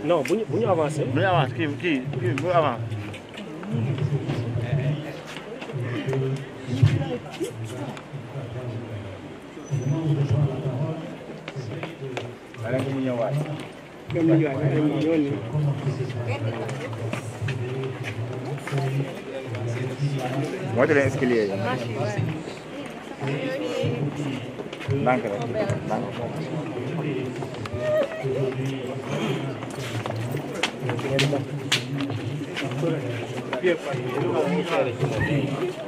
non bu ñu avancé. bu ñu avancé kii bu avancé. wala nga mu ñëwaat. moo tax leen escalier yi. ndànk rek ndànk.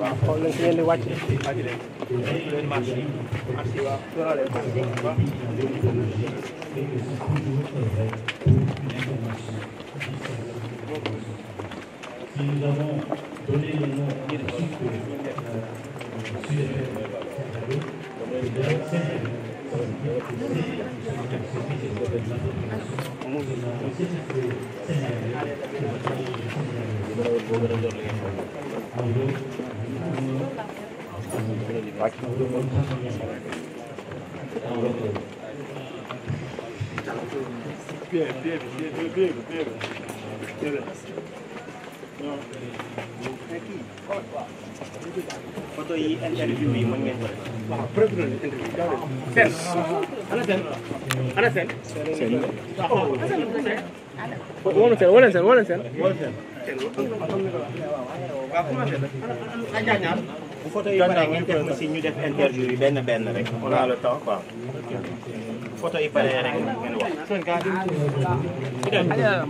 waaw xool nañ si ngeen di wàcc. Nous avons donné le nom photo yi interview yi mën ngeen ko def. waaw preuve la interview daw leen. ana seen ana seen. wala seen wala seen wala seen. waaw commencé na. bu photo yi paree ngeen def aussi ñu def interview yi benn benn rek. on a le temps quoi. bu photo yi paree rek ngeen wax.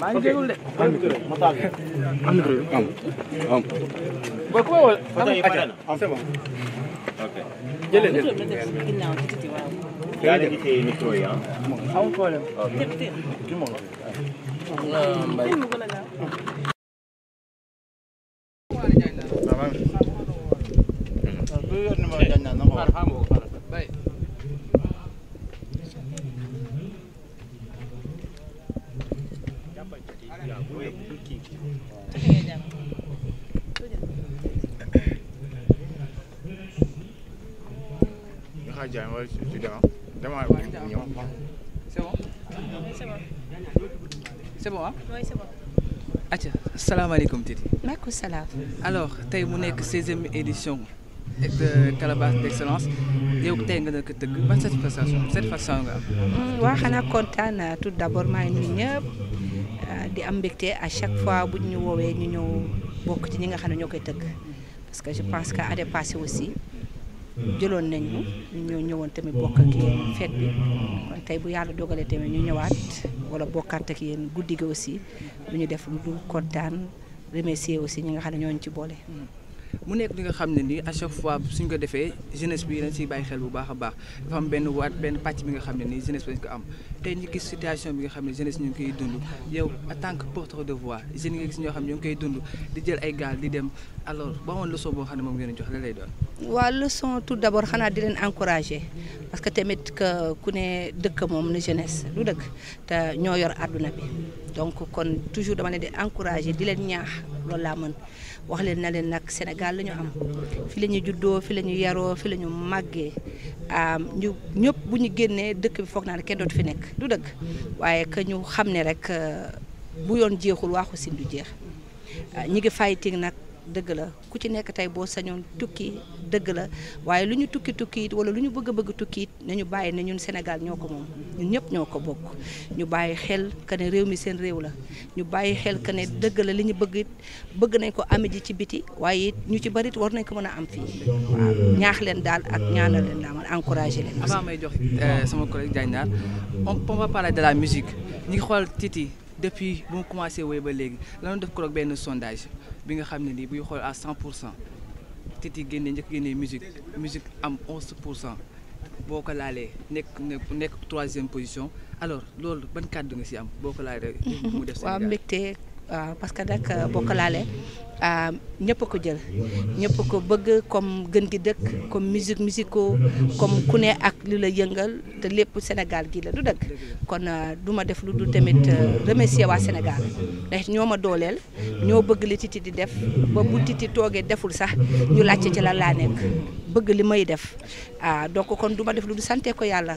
maa ngi déglu de. am micro am. photo yi pare na. c'est bon. ok. jëlee yaa ngi téye micro yi ah. amul problème. C'est bon, hein? Oui, c'est bon. Atia, salaamaaleykum Titi. Maaleykum salaam. Alors, tey mu nekk 16e édition de Calebasse d'Excellence yow tey nga nekk tëgg ban satisfaction nga am. waaw xanaa kontaan tout d'abord maa ngi nuyu ñëpp di am mbégte à chaque fois bu ñu woowee ñu ñëw bokk ci ñi nga xam ne ñoo koy tëgg parce que je pense que année passée aussi jëloon nañ ñu ñëwoon tamit bokk ak yéen fête bi kon tey bu yàlla dogalee tamit ñu ñëwaat wala bokkaat ak yéen guddi gi aussi lu ñu def lu dul kontaan remercier aussi ñi nga xam ne ñooñu ci boole. mu nekk li nga xam ne nii à chaque fois suñ ko defee jeunesse bi dañ siy bàyyi xel bu baax a baax dafa am benn pàcc bi nga xam ne nii jeunesse bi dañ ko am tey ñu gis situation bi nga xam ne jeunesse ñu ngi koy dund yow en tant que porteur de voix jeunes nga gis ñoo xam ne ñu ngi koy dund di jël ay gaal di dem alors ba woon leçon boo xam ne moom ngeen a jox la lay doon. waaw leçon tout d'abord xanaa di leen encourager parce que tamit que ku ne dëkk moom na jeunesse du dëkk te ñoo yor àdduna bi donc kon toujours dama leen di encourager di leen ñaax loolu laa mën wax leen na leen nag Sénégal la ñu am fi la ñu juddoo fi la ñu yaroo fi la ñu màggee ñu ñëpp bu ñu génnee dëkk bi foog naa ne kenn dootu fi nekk du dëgg waaye que ñu xam ne rek bu yoon jeexul waaxu sin du jeex ñi ngi fighting nag dëgg la ku ci nekk tey boo sañoon tukki dëgg la waaye lu ñu tukki it wala lu ñu bëgg tukki it nañu bàyyi ne ñun Sénégal ñoo ko moom ñun ñëpp ñoo ko bokk ñu bàyyi xel que ne réew mi seen réew la ñu bàyyi xel que ne dëgg la li ñu bëgg it bëgg nañ ko ame ji ci biti waaye it ñu ci bari it war nañ ko mën a am fii waaw ñaax leen daal ak ñaanal leen daal man encouragé leen. avant may jox sama collègue Diagne Nar on va parler de la musique ñi ngi xool Titi depuis bu mu commencé woy ba léegi la def ko benn sondage bi nga xam ne nii buy xool à 100% Titi njëkk génnee musique am 11% boo ko laalee nekk 3e position alors loolu ban kàddu nga si am boo ko laalee. mu def waaw mbégte parce que nag boo ko laalee ñëpp ko jël ñëpp ko bëgg comme gën gi dëkk comme musicaux comme ku ne ak li la yëngal te lépp Sénégal gi la du dëgg kon du ma def lu dul tamit remercier waa Sénégal ndax ñoo ma dooleel ñoo bëgg li Titi di def ba bu Titi toogee deful sax ñu laajte ci la laa nekk bëgg li may def donc kon du ma def lu dul sante ko yàlla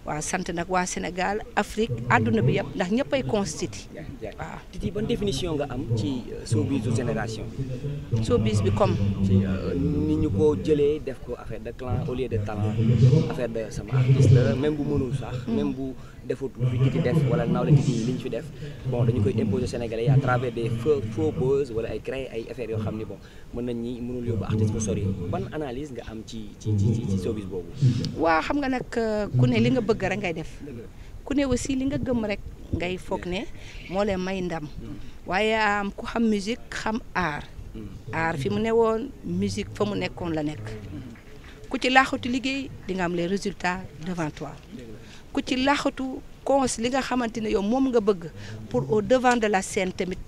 waaw sant nag waa Sénégal Afrique àdduna bi yëpp ndax ñëpp ay constitué waaw. Titi ban définition nga am ci showbiz du génération bi. showbiz bi comme. ci ni ñu ko jëlee def ko affaire de clan au lieu de talent affaire de sama artiste la même bu mënul sax. même bu defut fi Titi def wala nawle Titi yi li ñu fi def bon dañu koy imposer Sénégalais yi à travers des faux buzz wala ay créer ay affaires yoo xam ni bon mën nañ ñi mënul yóbbu artiste bu sori ban analyse nga am ci showbiz boobu. waa xam nga nag ku ne li nga bëgg rek ngay def ku ne aussi li nga gëm rek ngay foog ne moo leen may ndam waaye ku xam musique xam art fi mu ne woon musique fa mu nekkoon la nekk ku ci laaxatu liggéey di nga am les résultats devant toi ku ci laaxatu cons li nga xamante ne yow moom nga bëgg pour au devant de la scène tamit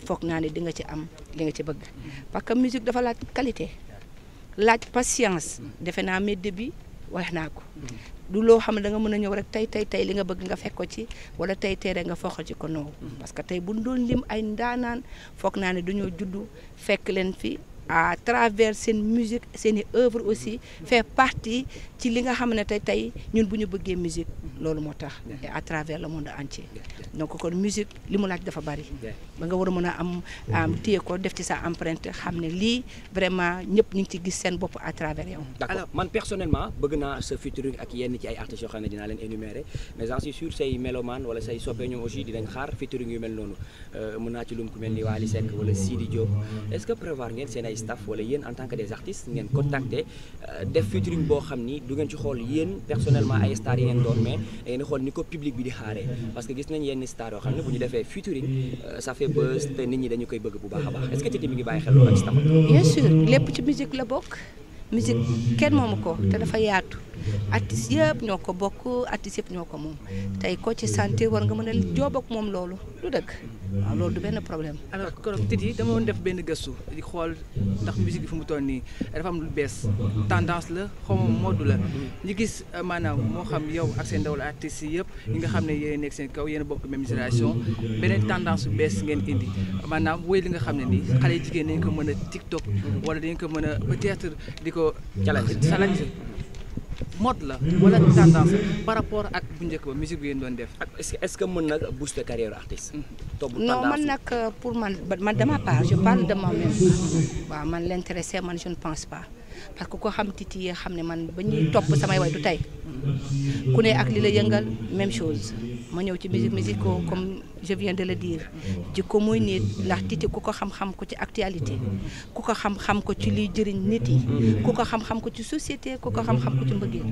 foog naa ne di nga ci am li nga ci bëgg parce que musique dafa laaj qualité laaj patience defe naa mes débuts wax naa ko du loo xam ne da nga mën a ñëw rek tey li nga bëgg nga fekk ko ci wala tey rek nga foxal ci ko noow parce que tey bu ñu doon lim ay ndaanaan foog naa ne dañoo juddu fekk leen fi à travers seen musique seen i œuvre aussi fait partie ci li nga xam ne tey ñun bu ñu bëggee musique loolu moo tax et à travers le monde entier donc kon musique li mu laaj dafa bari ba nga war a mën a am téye ko def ci sa empreinte xam ne lii vraiment ñëpp ñu ngi ci gis seen bopp à travers yow. d'accord man personnellement bëgg naa sa featuring ak yenn ci ay artistes yoo xam ne dinaa leen énumérer mais j'en suis sûr say mélomane wala say soppe ñoom aussi dinañ xaar featuring yu mel noonu mën naa ci lum ku mel ni Wally Seck wala Sidi Diop est-ce que prévoir ngeen seen ay staff wala yéen en tant que des artistes ngeen contacter def featuring boo xam ni du ngeen ci xool yéen personnellement ay stars yi ngeen doon mais da ngeen xool ni ko public bi di xaaree parce que gis nañ yenn stars yoo xam ne bu ñu defee featuring ça fait buzz te nit ñi dañu koy bëgg bu baax a baax est-ce que Titi mi ngi bàyyi xel loolu ak staff. bien sûr lépp ci musique la bokk musique kenn moomu ko te dafa yaatu artistes yëpp ñoo ko bokk artistes yëpp ñoo ko moom tey ko ci santé war nga mën a joob ak moom loolu du dëgg waaw loolu du benn problème. alors kon Titi dama doon def benn gëstu di xool ndax musique bi fu mu toll nii dafa am lu bees tendance la xaw ma mode la ñu gis maanaam moo xam yow ak seen ndaw la artistes yi yëpp ñi nga xam ne yéen nekk seen kaw yéen a bokk même génération beneen tendance bu bees ngeen indi maanaam woy li nga xam ne nii xale jigéen dañ ko mën a TikTok wala dañ ko mën a peut-être di ko challenge mode la wala tendance par rapport ak bu njëkk ba musique bi ngeen doon def. est-ce que mën na booster carrière artiste. non man nag pour man de ma part je parle de moi-même waaw man l'intéressé man je ne pense pas parce que ko xam Titi yi xam ne man ba ñuy topp samay way du tey ku ne ak li la yëngal même chose ma ñëw ci musique comme je viens de le dire jikko muy nit ndax Titi ku ko xam-xam ko ci actualité ku ko xam-xam ko ci liy jëriñ nit yi ku ko xam-xam ko ci société ku ko xam-xam ko ci mbëggeel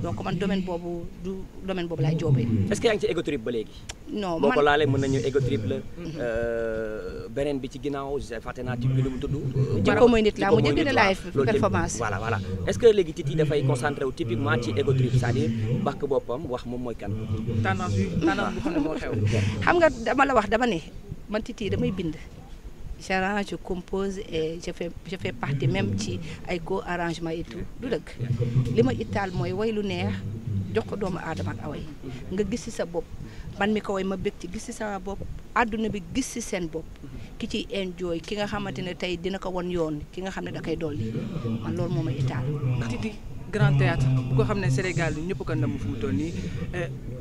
donc man domaine boobu laay joobee. est-ce que yaa ngi ci ego trip ba léegi. non boo ko laalee mën nañu ego trip la beneen bi ci ginnaaw fàtte naa ci bi lu mu tudd. jikko muy nit laa mu jëgg live performance. voilà est-ce que léegi Titi dafay concentré wu typiquement ci ego trip c'est-à-dire bàkk boppam wax moom mooy kan. tendance bu xam ne moo xew. xam nga dama la wax dama ne man Titi damay bind j'arrange je compose et je fais partie même ci ay co-arrangement et tout du dëgg li ma ittaal mooy way lu neex jox ko doomu aadama ak away nga gis ci sa bopp man mi ko way ma bëgg ci gis ci sama bopp àdduna bi gis ci seen bopp ki ciy enjoy ki nga xamante ne tey dina ko won yoon ki nga xam ne da koy dolli man loolu moo ma ittaal. Titi grand théâtre bu ko xam ne Sénégal ñëpp ko ndam fu mu toll nii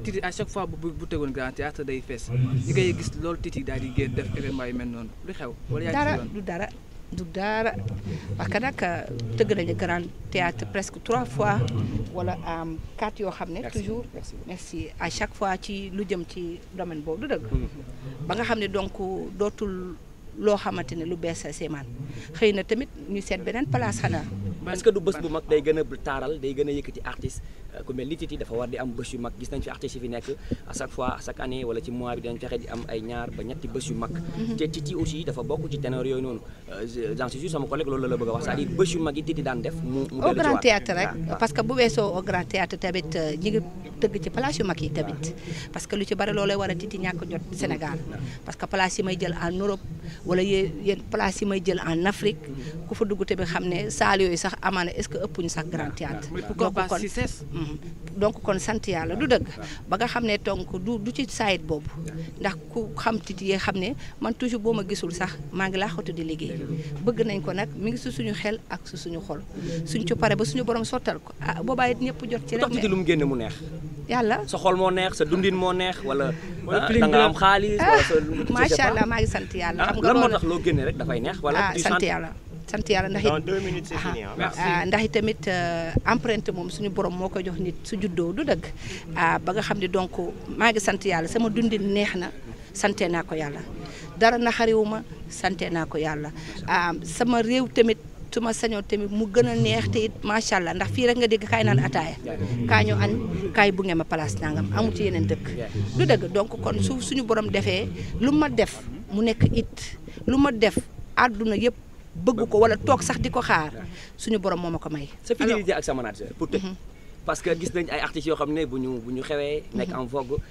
Titi à chaque fois bu tegoon grand théâtre day fees ñi ngay gis loolu Titi daal di génn def événement yu mel noonu lu xew. wala yaa du dara parce que nag tëgg nañu grand théâtre presque 3 fois wala 4 yoo xam ne toujours merci à chaque fois ci lu jëm ci domaine boobu du dëgg ba nga xam ne donc dootul loo xamante ne lu bees a seemaan xëy na tamit ñu seet beneen place xanaa. est-ce que du bés bu mag day gën a taaral day gën a yëkkati artiste ku mel ni Titi dafa war di am bés yu mag gis nañ fi artistes yi fi nekk à chaque fois chaque année wala ci mois bi dañ fexe di am ay ñaar ba ñetti bés yu mag te Titi aussi dafa bokk ci ténor yooyu noonu j'en suis sûr sama collègue loolu la bëgg a wax c'est-à-dire bés yu mag yi Titi daan def mu au grand théâtre rek parce que bu weesoo au grand théâtre tamit ñi ngi tëgg ci place yu mag yi tamit parce que lu ci bari loolay war a Titi ñàkk jot Sénégal parce que place yi may jël en Europe wala yéen place yi may jël en Afrique ku fa dugg tamit xam ne saal yooyu sax amaana est-ce que ëppuñu sax grand théâtre donc kon sant yàlla du dëgg ba nga xam ne donc du ci saayit boobu ndax ku xam Titi yee xam ne man toujours boo ma gisul sax maa ngi laaxatu di liggéey bëgg nañ ko nag mi ngi su suñu xel ak su suñu xol suñ ci pare ba suñu borom sottal ko boobaa it ñëpp jot ci rek. Titi lu mu génne mu neex. yàlla sa xol moo neex sa dundin moo neex wala da nga am xaalis wala sa macha allah maa ngi sant yàlla xam nga lan moo loolu tax loo génne rek dafay neex wala sant yàlla ndax dans 2 minutes c'est fini ndax it tamit empreinte moom suñu borom moo ko jox nit su juddoo du dëgg ba nga xam ne donc maa ngi sant yàlla sama dundin neex na sante naa ko yàlla dara na xariwuma sante naa ko yàlla sama réew tamit su ma sañoon tamit mu gën a neex te it macha allah ndax fii rek nga dégg kaay naan ataaya kaa ñu añ kaay bu ngeen ma place nangam amu ci yeneen dëkk du dëgg donc kon suñu borom defee lu ma def mu nekk it lu ma def àdduna yëpp bëgg ko wala toog sax di ko xaar suñu borom moo ma ko may. sa fidélité ak sa manager pour tëj parce que gis nañ ay artistes yoo xam ne bu ñu xewee nekk en vogue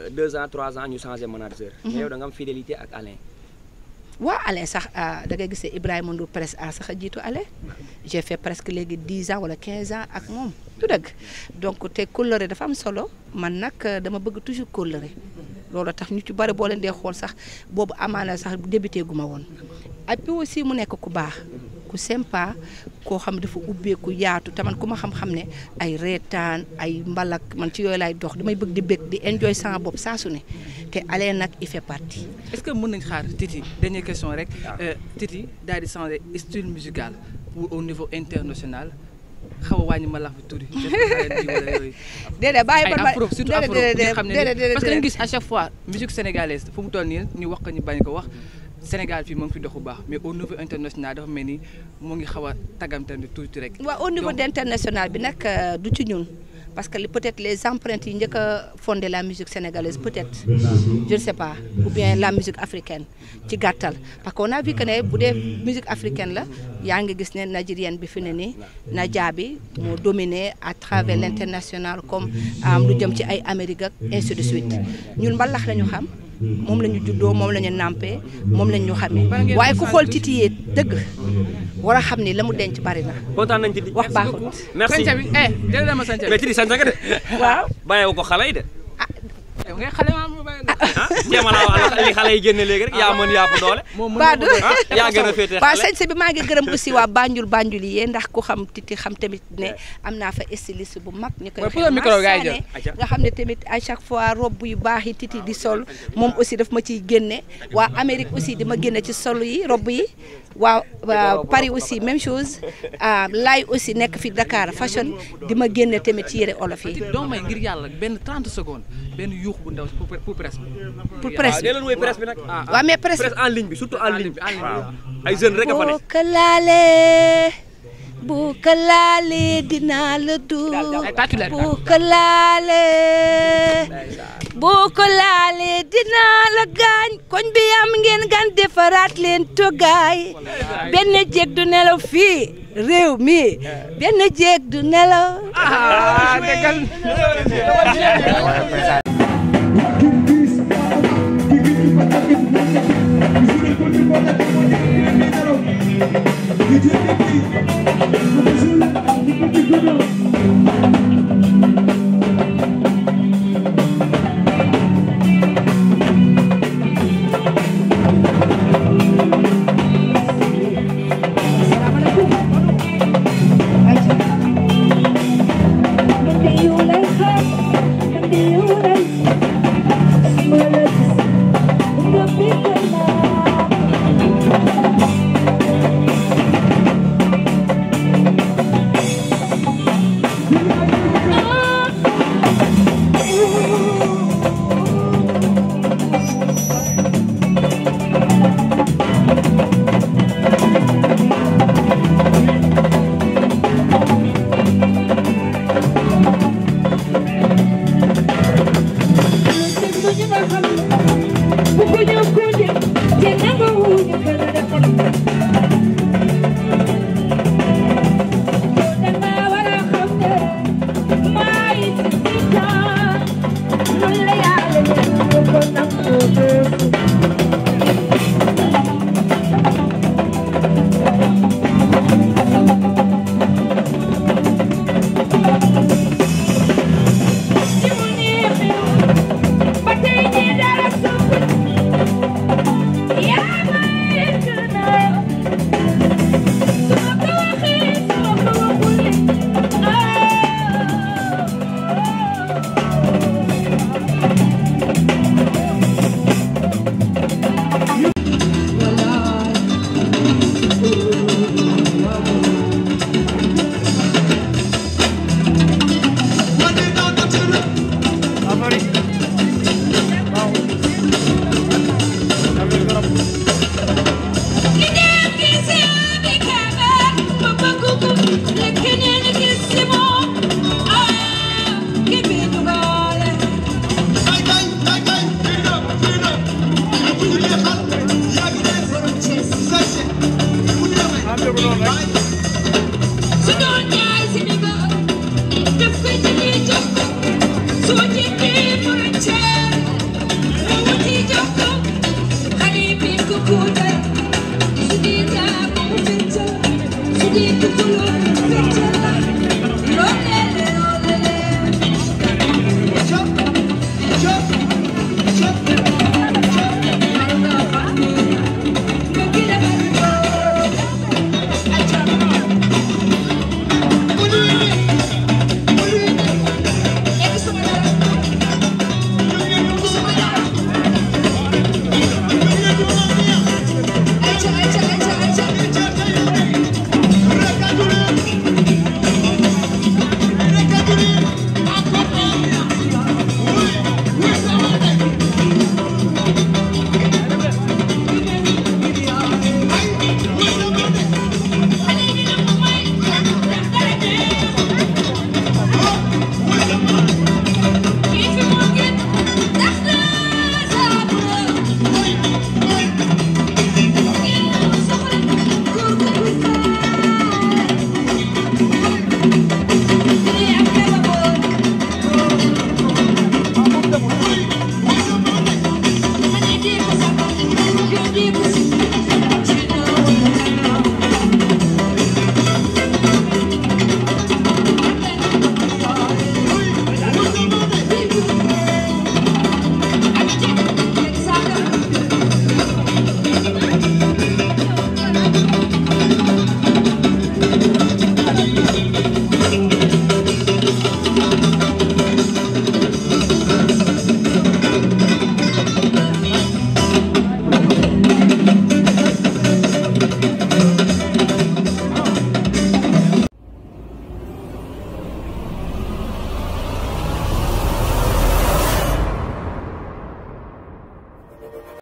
2 ans 3 ans ñu changé manager. mais yow da nga am fidélité ak Alain. waaw Alain sax da ngay gisee Ibrahima Ndour presque sax a jiitu Alain j'ai fait presque léegi 10 ans wala 15 ans ak moom du dëgg donc te kóllëre dafa am solo man nag dama bëgg toujours kóllëre loolu tax ñu ci bari boo leen dee xool sax boobu amaana sax débuté gu ma woon et puis aussi mu nekk ku baax ku sympa koo xam dafa ubbeeku yaatu te man ku ma xam-xam ne ay reetaan ay mbalak man ci yooyu laay dox damay bëgg di bëgg di enjoy sama bopp saa su ne te Alain nag il fait partie. est-ce que mën nañ xaar Titi dernière question rek Titi daal di changer style musical pour au niveau international xaw a wàññi ma la fi tuuti. déedéet bàyyi ba afro surtout afro nga xam ne parce que dañu gis à chaque fois musique sénégalaise fu mu toll nii ñu wax ko ñu bañ ko wax Sénégal fii moo ngi fi dox bu baax mais au niveau international dafa mel ni moo ngi xaw a tagamtandi tuuti rek. waaw au niveau international bi nag du ci ñun parce que peut-être les empreintes yi njëkk a fondé la musique sénégalaise peut-être je ne sais pas ou bien la musique africaine ci gàttal parce qu'on a vu que ne bu dee musique africaine la yaa ngi gis ne nigérienne bi fi ne nii Nadia bi moo dominé à travers l'international comme lu jëm ci ay Amérique ak ainsi de suite ñun mbalax la ñu xam moom la ñu juddoo moom la ñu nàmpee moom la ñu xamee waaye ku xool Titi yee dëgg war a xam ni la mu denc bari na. kontaan nañ Titi wax baaxul. merci sanca bi jërëjëf ma sanca bi mais Titi sanca nga de. waaw bàyyiwu ko xale yi de. yow ngay xale ma bàyyi jéema la wax li xale yi génne léegi rek yaa mën yàpp doole. Badou yaa gën a féete xale. waaw sañse bi maa ngi gërëm aussi waa Banjul yi ndax ku xam Titi xam tamit ne am naa fa styliste bu mag. ñu koy xëy nga xam ne tamit à chaque fois robe yu baax yi Titi di sol moom aussi daf ma ciy génne waa Amérique aussi di ma génne ci sol yi robe yi. waaw Paris aussi même chose laay aussi nekk fi Dakar fashion di ma génne tamit ci yére olof yi. doo may ngir yàlla benn 30 secondes benn yuux bu ndaw pour presse bi. pour presse bi waaw woy presse bi nag. waaw mais presse en ligne bi surtout en ligne bi. ay jeunes rek a fa nekk. bu ko laalee dinaa la dóor bu ko laalee dinaa la gaañ koñ bi am ngeen gan defaraat leen toggaay benn jéeg du nelaw fii réew mi benn jéeg du nelaw déggal noonu rek.